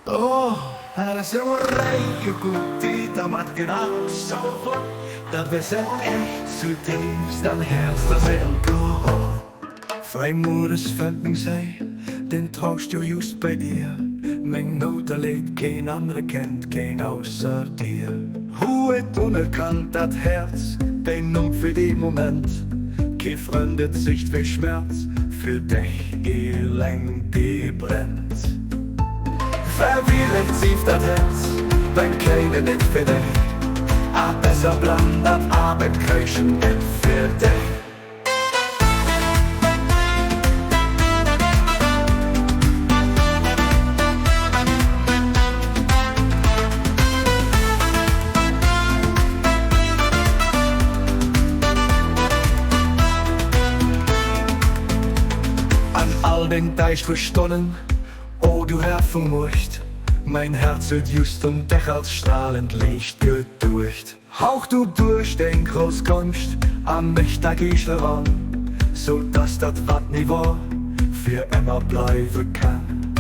Oh, zo'n rijke koek die dat maakt genau zo vlot. Dat we zijn echt zutiefst dein Herz, das Gott. Freimodes Fending sei, den traust du just bei dir. Mein Not erlebt kein anderer kennt, kein außer dir. Ruhet unerkannt dat Herz, dein Numm für den Moment. Kein fremdet Sicht wie Schmerz, für dich elend die brennt. Verwirrt sief dat Herz, wenn keine nicht für dich. A besser blandat Abend kreischen net für dich. An all den deischtere Stonnen, o du Herr vu Muecht, Mein Herz huet just un dech als strahlend Liicht geduecht. Hauch du duerch deng grouss Gonscht a mech däi Geescht eran, Sou dass dat wat ni wor, fir emmer bleiwe kann.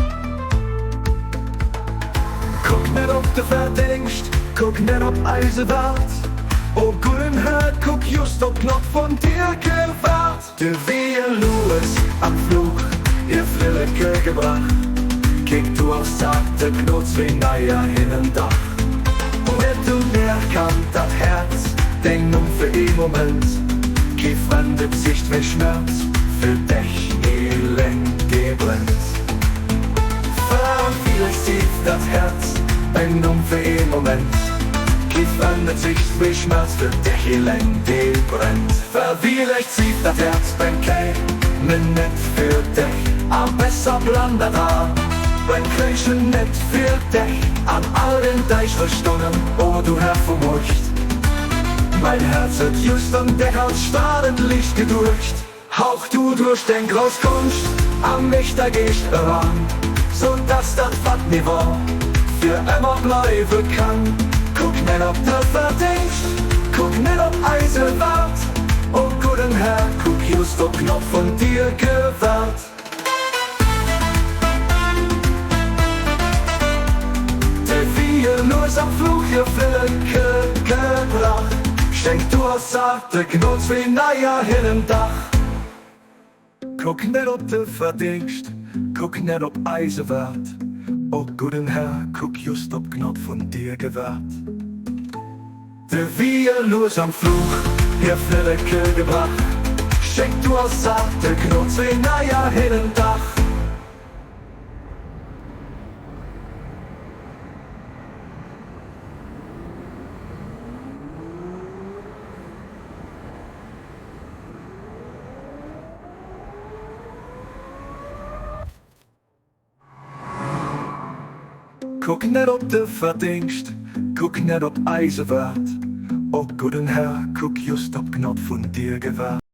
Kuck net op de Verdéngscht, kuck net op eise Wert, O gudden Här, kuck just op d'Gnod vun dir gewaart. De Wee lues am Fluch ihr Frilleke gebrach, Kick du als zarte Gnod zwee neier hinnen Dach. Huet du erkannt dat Herz, deng Numm fir ee Moment, Kee fremde Gesicht méi Schmerz, fir dech eleng dee brennt. Vervielech tief dat Herz, deng Numm fir ee Moment, Kee fremde Gesicht méi Schmerz, fir dech eleng dee brennt. Vervielech tief dat Herz, beim Käme net fir dech, A besser blann dat A beim Kréischen net fir dech. An all den däischtere Stonnen, o du Herr vu Muecht, Mein Herz huet just un dech als strahlend Liicht geduecht. Hauch du duerch deng grouss Konscht a mech däi Geescht eran, Sou dass dat wat ni wor, fir ëmmer bleiwe kann. Kuck net op de Verdéngscht, kuck net op eise Wert, O gudden Här, kuck just op d'Gnod vun dir gewährt. De Wien lues am Fluch hir Flilleke gebrach, Schenk du als zarte Gnod zwee neier hinnen Dach. Kuck net op de Verdéngscht, kuck net op eise Wert, O gudden Här, kuck just op d'Gnod vun dir gewährt. De Wien lues am Fluch hir Flilleke gebrach, Schenk du als zarte Gnod zwee neier hinnen Dach. Kuck net op de Verdéngscht, kuck net op eise Wert, O gudden Här, kuck just op d'Gnod vun dir gewährt.